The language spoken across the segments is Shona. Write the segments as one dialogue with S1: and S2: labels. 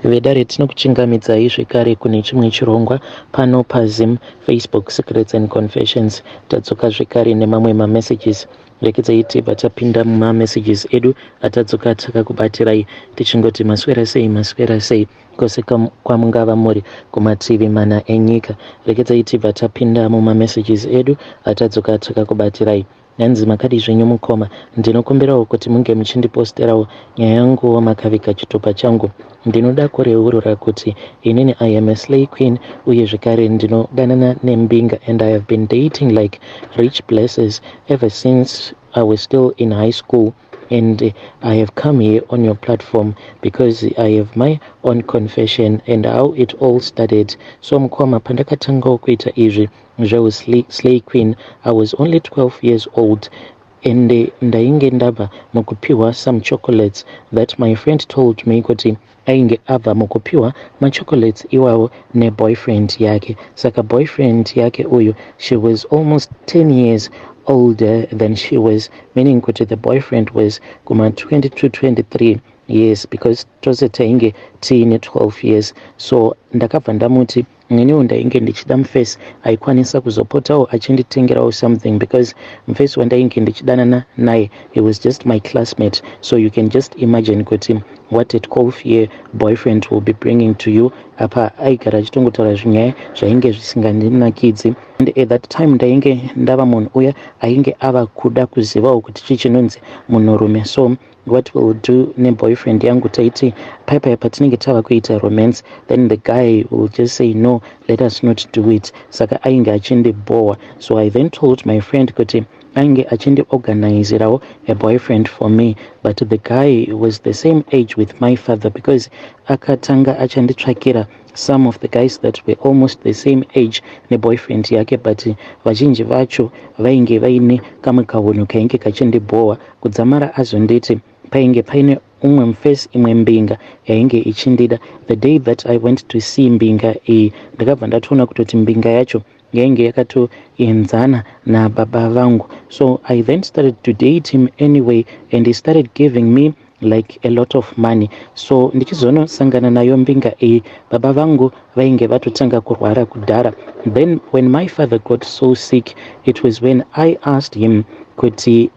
S1: Vedare, tinokuchingamidzai zvekare kune chimwe chirongwa pano paZim Facebook Secrets and Confessions. Tadzoka zvekare nemamwe mamessages. Rekedzai tibva tapinda mumamessages edu atadzoka takakubatirai, tichingoti maswera sei, maswera sei kwose kwamungava muri kumativi mana enyika. Rekedzai tibva tapinda mumamessages edu atadzoka takakubatirai. Hanzi, "Makadi zvenyu mukoma? Ndinokumbirawo kuti munge muchindiposterawo nyaya yanguwo makaviga chitupa changu. Ndinoda kureurura kuti inini I am a slay queen, uye zvekare ndinodanana nembinga, and I have been dating like rich blessers ever since I was still in high school, and I have come here on your platform because I have my own confession and how it all started. So mukoma, pandakatangawo kuita izvi zveslay queen, I was only 12 years old, and ndainge ndabva mukupiwa some chocolates that my friend told me kuti ainge abva mukupiwa machocolates iwawo neboyfriend yake. Saka boyfriend yake uyu, she was almost 10 years older than she was, meaning kuti the boyfriend was kuma 22 23 years, because tose tainge tiine 12 years. So ndakabva ndamuti neniwo ndainge ndichida mufesi aikwanisa kuzopotawo achinditengerawo something, because mufesi wandainge ndichidanana naye, he was just my classmate. So you can just imagine kuti what a 12 year boyfriend will be bringing to you. Apa aigara achitongotaura zvinyaya zvainge zvisingandinakidzi, and at that time ndainge ndava munhu uya ainge ava kuda kuzivawo kuti chii chinonzi munhurume. So what we'll do neboyfriend yangu, taiti paipai patinenge tava kuita romance, then the guy will just say, 'No, let us not do it.' Saka ainge achindibhowa. So I then told my friend kuti ainge achindiorganizirawo a boyfriend for me, but the guy was the same age with my father, because akatanga achanditsvakira some of the guys that were almost the same age neboyfriend yake, but vazhinji vacho vainge vaine kamwe kahunhu kainge kachindibhowa, kudzamara azonditi painge paine umwe mufesi, imwe mbinga yainge ichindida. The day that I went to see mbinga iyi, ndakabva ndatoona kutoti mbinga yacho yainge yakatoenzana nababa vangu. So I then started to date him anyway, and he started giving me like a lot of money. So ndichizonosangana nayo mbinga iyi, baba vangu vainge vatotanga kurwara kudhara. Then when my father got so sick, it was when I asked him kuti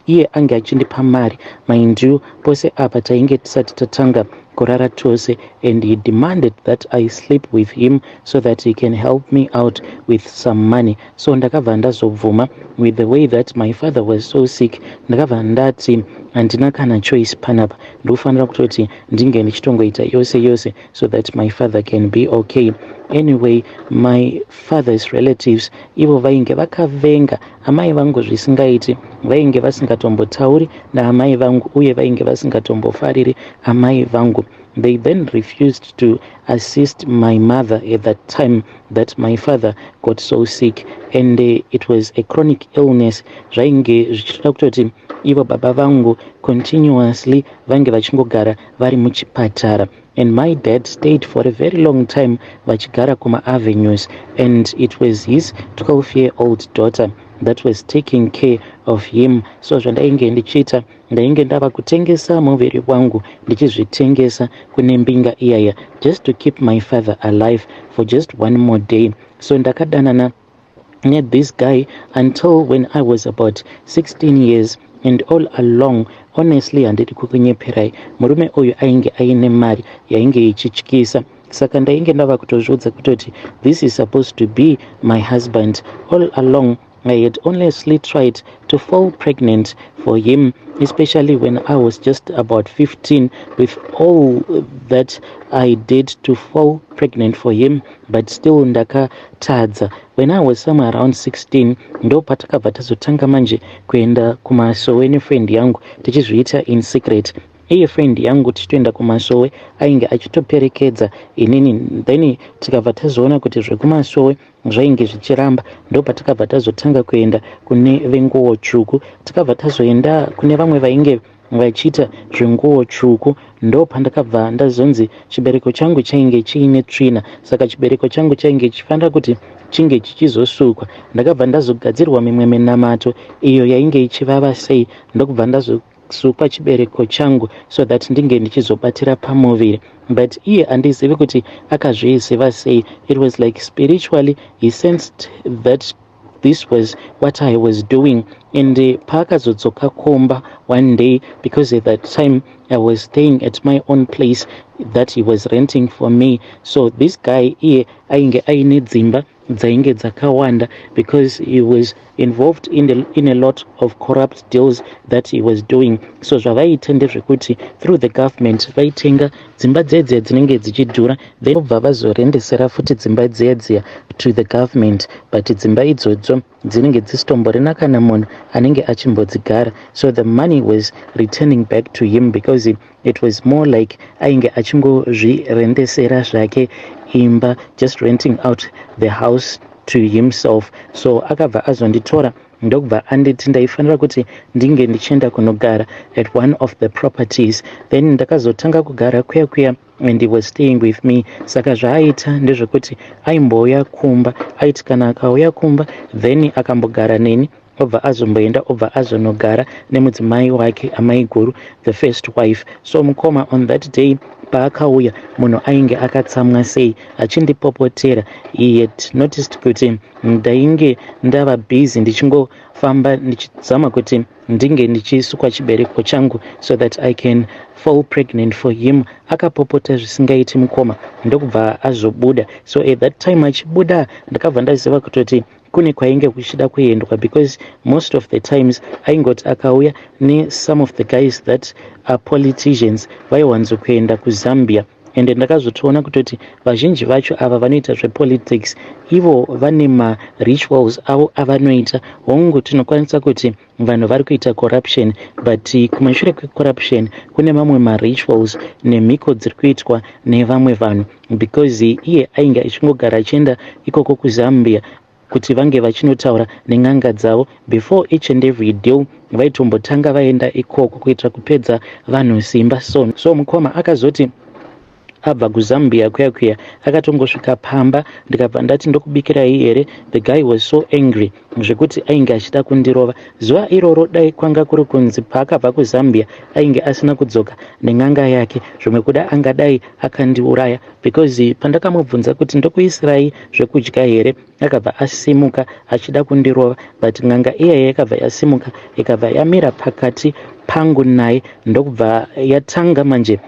S1: iye ange achindipa mari. Mind you, pose apa tainge tisati tatanga kurara tose, and he demanded that I sleep with him so that he can help me out with some money. So ndakabva ndazobvuma. With the way that my father was so sick, ndakabva ndati handina kana choice panapa, ndofanira kutoti ndinge ndichitongoita yose yose so that my father can be okay. Anyway, my father's relatives, ivo vainge vakavenga amai vangu zvisingaiti. Vainge vasingatombotauri naamai vangu, uye vainge vasingatombofariri amai vangu. They then refused to assist my mother at that time that my father got so sick, and it was a chronic illness. Zvainge zvichitoda kutoti ivo baba vangu continuously vange vachingogara vari muchipatara, and my dad stayed for a very long time vachigara kuma-avenues, and it was his 12 year old daughter that was taking care of him. So zvandainge ndichiita, ndainge ndava kutengesa muviri wangu, ndichizvitengesa kune mbinga iyaya, just to keep my father alive for just one more day. So ndakadanana this guy until when I was about 16 years, and all along, honestly, handidi kukunyeperai, murume uyu ainge aine mari yainge ichityisa. Saka ndainge ndava kutozviudza kutoti this is supposed to be my husband all along. I had honestly tried to fall pregnant for him, especially when I was just about 15. With all that I did to fall pregnant for him, but still ndakatadza. When I was somewhere around 16, ndo patakabva tazotanga manje kuenda kumasowe nefriend yangu, tichizviita in secret. Iye friend yangu, tichitoenda kumasowe, ainge achitoperekedza inini. Then tikabva tazoona kuti zvekumasowe zvainge zvichiramba, ndo patakabva tazotanga kuenda kune venguo tsvuku. Tikabva tazoenda kune vamwe vainge vachiita zvenguo tsvuku. Ndo pandakabva ndazonzi chibereko changu chainge chiine tsvina, saka chibereko changu chainge chifanira kuti chinge chichizosukwa. Ndakabva ndazogadzirwa mimwe minamato iyo yainge ichivava sei, ndokubva ndazo Ndichisukwa chibereko changu so that ndinge ndichizobatira pamuviri, but iye handizivi kuti akazviziva sei. It was like spiritually he sensed that this was what I was doing. And paakazodzoka kumba one day, because at that time I was staying at my own place that he was renting for me. So this guy, iye ainge aine dzimba dzainge dzakawanda because he was involved in a lot of corrupt deals that he was doing. So zvavaiita ndezvekuti through the government vaitenga dzimba dzedziya dzinenge dzichidhura, then obva vazorendesera futi dzimba dziya dziya to the government, but dzimba idzodzo dzinenge dzisitomborina kana munhu anenge achimbodzigara. So the money was returning back to him because it was more like ainge achingozvirendesera zvake imba, just renting out the house to himself. So akabva azonditora, ndokubva anditi ndaifanira kuti ndinge ndichienda kunogara at one of the properties. Then ndakazotanga kugara kuya kuya and he was staying with me. Saka zvaaita ndezvekuti aimbouya kumba. Aiti kana akauya kumba, then akambogara neni, obva azomboenda, obva azonogara nemudzimai wake, amai guru, the first wife. So mukoma, on that day paakauya, munhu ainge akatsamwa sei, achindipopotera. He had noticed kuti ndainge ndava busy ndichingofamba ndichizama kuti ndinge ndichisukwa chibereko changu so that I can fall pregnant for him. Akapopota zvisingaiti mukoma, ndokubva azobuda. So at that time achibuda, ndakabva ndaziva kutoti kune kwainge kuchida kuendwa, because most of the times aingoti akauya nesome of the guys that are politicians, vaiwanzokuenda kuZambia. Ende ndakazotoona kutoti vazhinji vacho ava vanoita zvepolitics, ivo vane marituals avo avanoita. Hongu, tinokwanisa kuti vanhu vari kuita corruption, but kumashure kwecorruption kune mamwe marituals nemhiko dziri kuitwa nevamwe vanhu, because iye ainge achingogara achienda ikoko kuZambia kuti vange vachinotaura nen'anga dzavo. Before each and every deal, vaitombotanga vaenda ikoko kuitira kupedza vanhu simba. So mukoma, akazoti abva kuZambia kuya kuya, akatongosvika pamba, ndikabva ndati, "Ndokubikirai here?" The guy was so angry zvekuti ainge achida kundirova zuva iroro. Dai kwanga kuri kunzi paakabva kuZambia ainge asina kudzoka nen'anga yake, zvimwe kuda angadai akandiuraya, because pandakamubvunza kuti, "Ndokuisirai zvekudya here?" akabva asimuka achida kundirova, but n'anga iyaya yakabva yasimuka, ikabva yamira pakati pangu naye, ndokubva yatanga manje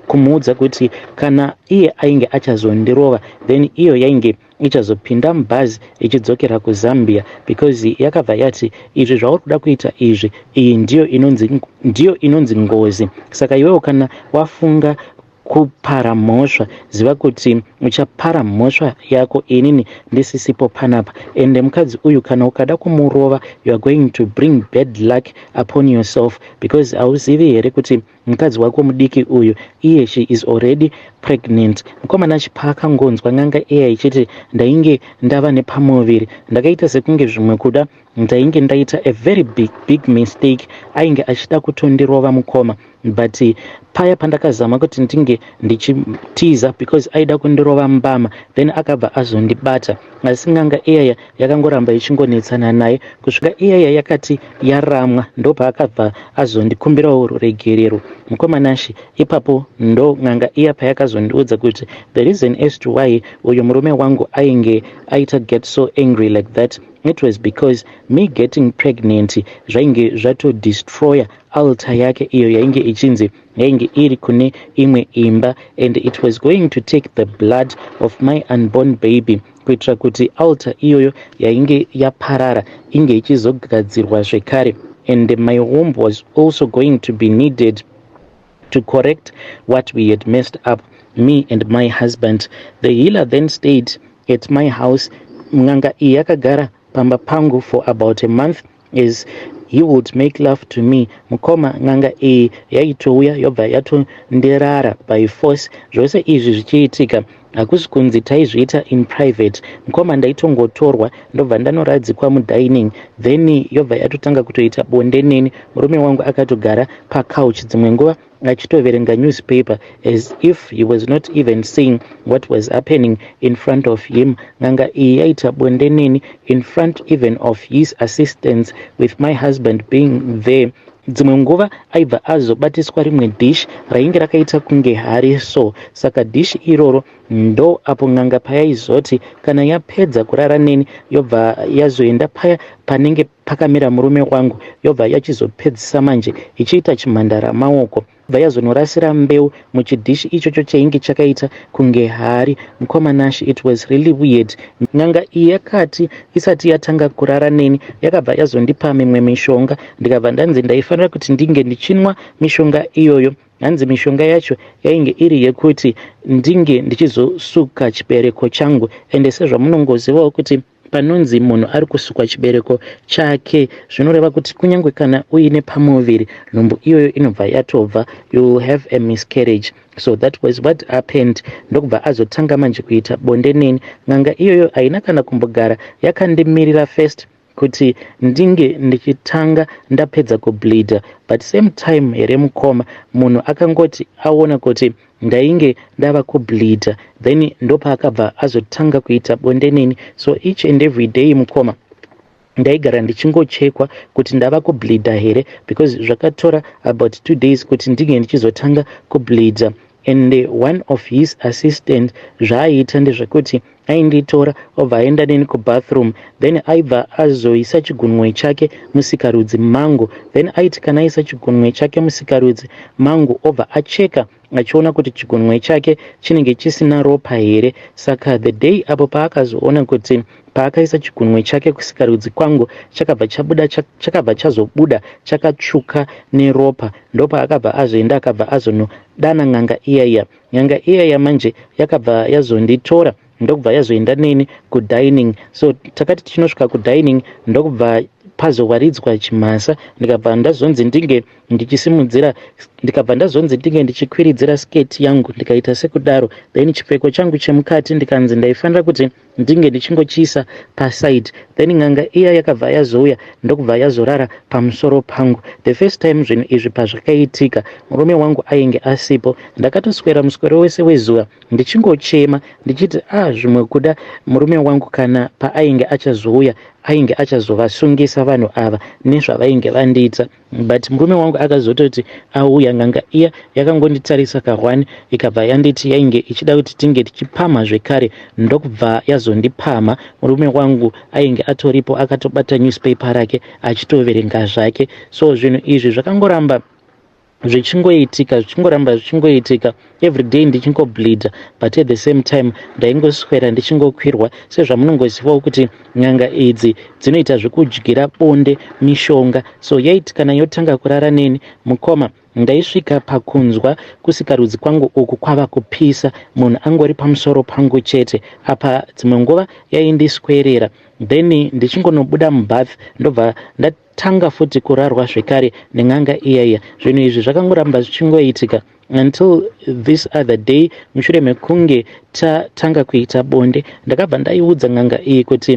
S1: kumuudza kuti kana iye ainge achazondirova, then iyo yainge ichazopinda mubhazi ichidzokera kuZambia, because yakabva yati, "Izvi zvauri kuda kuita izvi, iyi ndiyo inonzi ngozi. Saka iwewo kana wafunga kupara mhosva, ziva kuti uchapara mhosva yako inini ndisisipo panapa. Ende mukadzi uyu, kana ukada kumurova, you are going to bring bad luck upon yourself, because hauzivi here kuti mukadzi wako mudiki uyu, iye she is already pregnant?" Mukomana paakangonzwa n'anga iya ichiti ndainge ndava nepamuviri, ndakaita sekunge zvimwe kuda ndainge ndaita a very big, big mistake. Ainge achida kutondirova mukoma, but paya pandakazama kuti ndinge ndichitiza because aida kundirova mbama, then akabva azondibata. Asi n'anga iyaya yakangoramba ichingonetsana naye kusvika iyaya yakati yaramwa, ndopaakabva azondikumbirawo ruregerero. Mukomanashi, ipapo ndo n'anga iya payakazondiudza kuti the reason as to why uyu murume wangu ainge aita get so angry like that, it was because me getting pregnant zvainge zvatodestroya altar yake iyo yainge ichinzi yainge iri kune imwe imba, and it was going to take the blood of my unborn baby kuitira kuti altar iyoyo yainge yaparara inge ichizogadzirwa zvekare, and my womb was also going to be needed to correct what we had messed up, me and my husband. The healer then stayed at my house. N'anga iyi yakagara pamba pangu for about a month as he would make love to me. Mukoma, n'anga iyi yaitouya, yobva yatondirara by force. Zvose izvi zvichiitika, hakusi kunzi taizviita in private. Mukoma, ndaitongotorwa, ndobva ndanoradzikwa mudining, then yobva yatotanga kutoita bonde neni, murume wangu akatogara pacouch, dzimwe nguva achitoverenga newspaper as if he was not even seeing what was happening in front of him. N'anga iyi yaita bonde neni in front even of his assistants, with my husband being there. Dzimwe nguva aibva azobatiswa rimwe dish rainge rakaita kunge hari so. Saka dish iroro ndo apo n'anga payaizoti kana yapedza kurara neni yobva yazoenda paya panenge pakamira murume wangu yobva yachizopedzisa manje ichiita chimhandara maoko. Yobva yazonorasira mbeu muchidhishi ichocho chainge chakaita kunge hari. Mukoma Nash it was really weird. N'anga iyi yakati isati yatanga kurara neni yakabva yazondipa mimwe mishonga ndikabva ndanzi ndaifanira kuti ndinge ndichinwa mishonga iyoyo. Hanzi mishonga yacho yainge iri yekuti ndinge ndichizosuka chibereko changu ende sezvamunongozivawo kuti Panonzi munhu ari kusukwa chibereko chake zvinoreva kuti kunyange kana uine pamuviri nhumbu iyoyo inobva yatobva, you will have a miscarriage. So that was what happened ndokubva azotanga manje kuita bonde neni. N'anga iyoyo haina kana kumbogara yakandimirira first kuti ndinge ndichitanga ndapedza kubleeder but same time here mukoma munhu akangoti aona kuti Ndainge ndava kubleeder then ndopaakabva azotanga kuita bonde neni so each and every day mukoma ndaigara ndichingochekwa kuti ndava kubleeder here because zvakatora about two days kuti ndinge ndichizotanga kubleeder and one of his assistant zvaaiita ndezvekuti Ainditora obva aenda neni kubathroom then aibva azoisa chigunwe chake musikarudzi mangu then aiti kana aisa chigunwe chake musikarudzi mangu obva acheka achiona kuti chigunwe chake chinenge chisina ropa here saka the day apo paakazoona kuti paakaisa chigunwe chake kusikarudzi kwangu chakabva chabuda chakabva chazobuda chakatsvuka neropa ndopaakabva azoenda akabva azonodana n'anga iya iya Nyanga iya yamanje yakabva yazonditora ndokubva yazoenda neni kudining so takati tichinosvika kudining ndokubva pazowaridzwa chimhasa ndikabva ndazonzi ndinge ndichisimudzira ndikabva ndazonzi ndinge ndichikwiridzira sketi yangu ndikaita sekudaro then chipfeko changu chemukati ndikanzi ndaifanira kuti ndinge ndichingochiisa paside then n'anga iya yakabva yazouya ndokubva yazorara pamusoro pangu the first time zvinhu izvi pazvakaitika murume wangu ainge asipo ndakatoswera muswero wese wezuva ndichingochema ndichiti ah zvimwe kuda murume wangu kana paainge achazouya ainge achazovasungisa vanhu ava nezvavainge vandiita but murume wangu akazototi auya n'anga iya yakangonditarisa kahwani ikabva yanditi yainge ichida kuti tinge tichipamha zvekare ndokubva yazondipamha murume wangu ainge atoripo akatobata newspaper rake achitoverenga zvake so zvinhu izvi zvakangoramba zvichingoitika zvichingoramba zvichingoitika everyday ndichingobleeder but at the same time ndaingoswera ndichingokwirwa sezvamunongozivawo kuti n'anga idzi dzinoita zvekudyira bonde mishonga so yaiti kana yotanga kurara neni mukoma ndaisvika pakunzwa kusikarudzi kwangu uku kwava kupisa munhu angori pamusoro pangu chete apa dzimwe nguva yaindiswerera then ndichingonobuda mubath ndobva ndatanga futi kurarwa zvekare nen'anga iya iya zvinhu izvi zvakangoramba zvichingoitika until this other day mushure mekunge tatanga kuita bonde ndakabva ndaiudza n'anga iyi kuti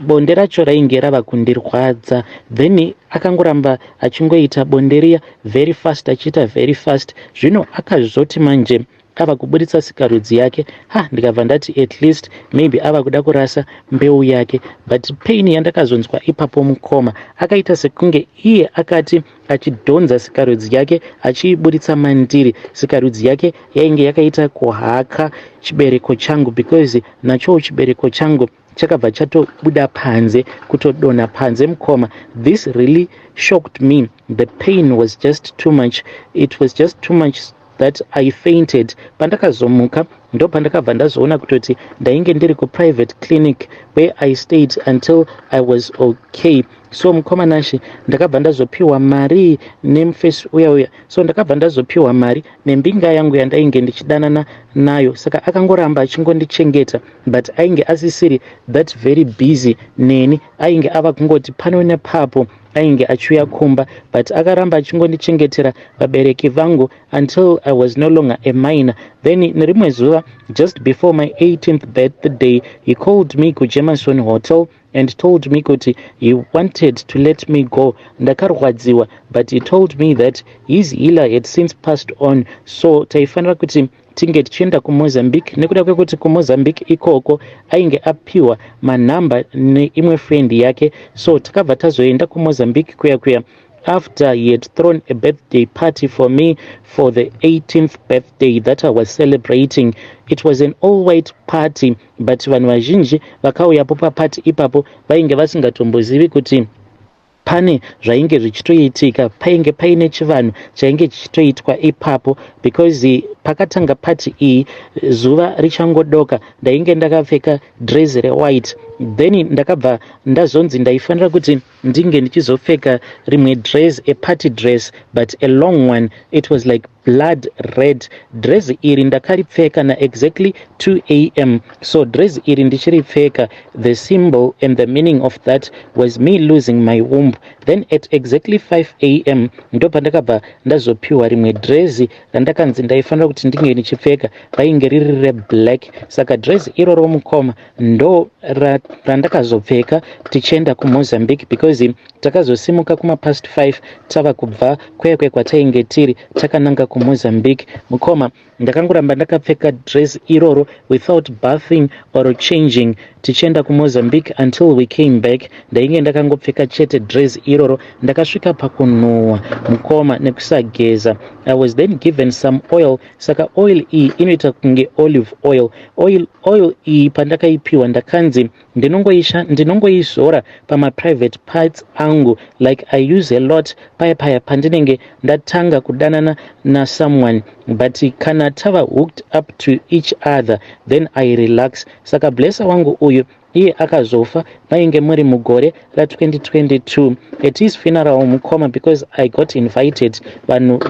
S1: bonde racho rainge rava kundirwadza then akangoramba achingoita bonde riya very fast achiita very fast zvino akazoti manje ava kuburitsa sikarudzi yake ha ndikabva ndati at least maybe ava kuda kurasa mbeu yake but pain yandakazonzwa ipapo mukoma akaita sekunge iye akati achidhonza sikarudzi yake achiiburitsa mandiri sikarudzi yake yainge yakaita kuhaka chibereko changu because nachowo chibereko changu chakabva chatobuda panze kutodonha panze mukoma this really shocked me the pain was just too much it was just too much that I fainted pandakazomuka ndopandakabva ndazoona kutoti ndainge ndiri kuprivate clinic where I stayed until I was okay so mukoma Nashe ndakabva ndazopiwa mari nemufesi uya uya so ndakabva ndazopiwa mari nembinga yangu yandainge ndichidanana nayo saka akangoramba achingondichengeta but ainge asisiri that very busy neni ainge ava kungoti pano nepapo ainge achiuya kumba but akaramba achingondichengetera vabereki vangu until I was no longer a minor then nerimwe zuva just before my 18th birthday he called me kuJemerson Hotel and told me kuti he wanted to let me go ndakarwadziwa but he told me that his healer had since passed on so taifanira kuti tinge tichienda kumozambique nekuda kwekuti kumozambique ikoko ainge apiwa manhamba neimwe friend yake so takabva tazoenda kumozambique kuya kuya After he had thrown a birthday party for me for the 18th birthday that I was celebrating. It was an all white party, but vanhu vazhinji vakauyapo papati ipapo vainge vasingatombozivi kuti pane zvainge zvichitoitika. Painge paine chivanhu chainge chichitoitwa ipapo, because pakatanga pati iyi, zuva richangodoka, ndainge ndakapfeka dress rewhite. Then ndakabva ndazonzi ndaifanira kuti ndinge ndichizopfeka rimwe dress, a party dress, but a long one. It was like blood red. Dress iri ndakaripfeka naexactly 2 a.m. So dress iri ndichiripfeka, the symbol and the meaning of that was me losing my womb. Then at exactly 5 a.m. ndo pandakabva ndazopiwa rimwe dress randakanzi ndaifanira kuti ndinge ndichipfeka, rainge riri reblack. Saka dress iroro, mukoma, ndo randakazopfeka tichienda kuMozambique, because takazosimuka kumapast 5 tava kubva Kwekwe kwatainge tiri, takananga kuMozambique. Mukoma, ndakangoramba ndakapfeka dress iroro without bathing or changing tichienda kuMozambique until we came back. Ndainge ndakangopfeka chete dress iroro. Ndakasvika pakunhuhwa, mukoma, nekusageza. I was then given some oil. Saka oil iyi inoita kunge olive oil. Oil iyi pandakaipiwa, ndakanzi ndinongoizora pamaprivate parts angu, like I use a lot paya paya pandinenge ndatanga kudanana nasomeone, but kana tava hooked up to each other, then I relax. Saka blesser wangu uyu, iye akazofa mainge muri mugore ra2022. At his funeral, mukoma, because I got invited, vanhu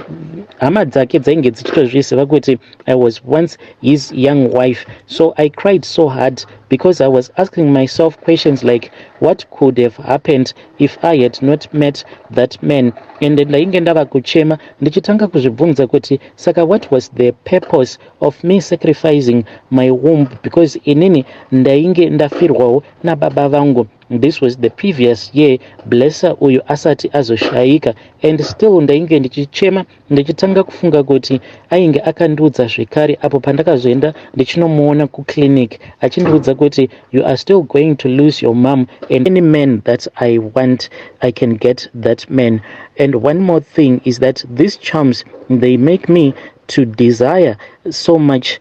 S1: hama dzake dzainge dzichitozviziva kuti I was once his young wife. So I cried so hard because I was asking myself questions like, what could have happened if I had not met that man? And ndainge ndava kuchema, ndichitanga kuzvibvunza kuti, saka what was the purpose of me sacrificing my womb? Because inini ndainge ndafirwawo nababa vangu. This was the previous year, blesser uyu asati azoshayika, and still ndainge ndichichema, ndichitanga kufunga kuti ainge akandiudza zvekare apo pandakazoenda ndichinomuona kuclinic, achindiudza kuti, "You are still going to lose your mom, and any man that I want, I can get that man." And one more thing is that these charms, they make me to desire so much.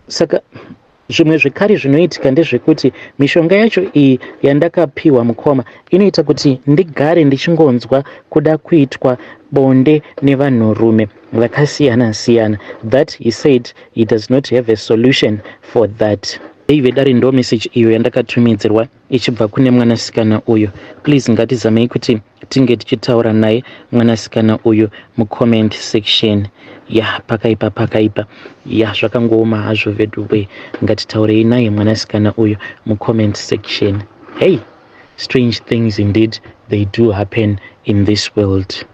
S1: Saka zvimwe zvekare zvinoitika ndezvekuti mishonga yacho iyi yandakapiwa, mukoma, inoita kuti ndigare ndichingonzwa kuda kuitwa bonde nevanhurume vakasiyana siyana. That he said he does not have a solution for that. Ive dare, ndo message iyo yandakatumidzirwa ichibva kune mwanasikana uyu. Please, ngatizamei kuti tinge tichitaura naye mwanasikana uyu mucomment section. Ya, pakaipa, pakaipa. Ya, zvakangooma hazvo veduwe. Ngatitaurei naye mwanasikana uyu mucomment section. Hey, strange things indeed, they do happen in this world.